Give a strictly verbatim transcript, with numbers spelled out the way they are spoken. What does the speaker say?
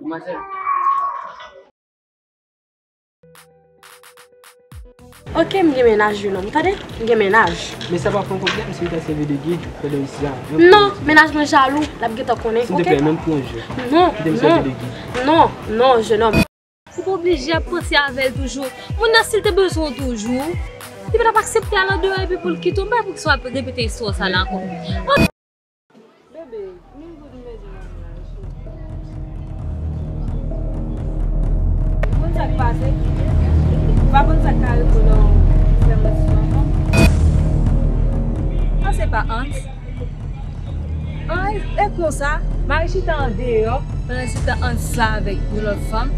Manzèl. Ok, m gen mennaj, wi, non. Tande, m gen mennaj. Men sa pa fè yon pwoblèm si m ta sèvi de gid pandan isi a. Non, mennaj mwen jalou, l ap gentan konnen, ok? Silteplè, menm pou yon jou. Non, non, non, non, jennonm. Ou pa oblije ap panse avè l toujou. Moun nan, si l te bezwen w toujou, li pa t ap aksepte al andeyò epi pou l kite w. M pa wè poukisa w ap repete istwa sa la ankò. Bebe, mil goud m bezwen nan mennaj. Ou konn sa k pase? Ou pa konn sa k ka rive w lè w fè manti sou yon fanm? An, se pa Hans. An, e konsa, mari chita andeyò, pandan se tan Hans la avèk yon lòt fanm.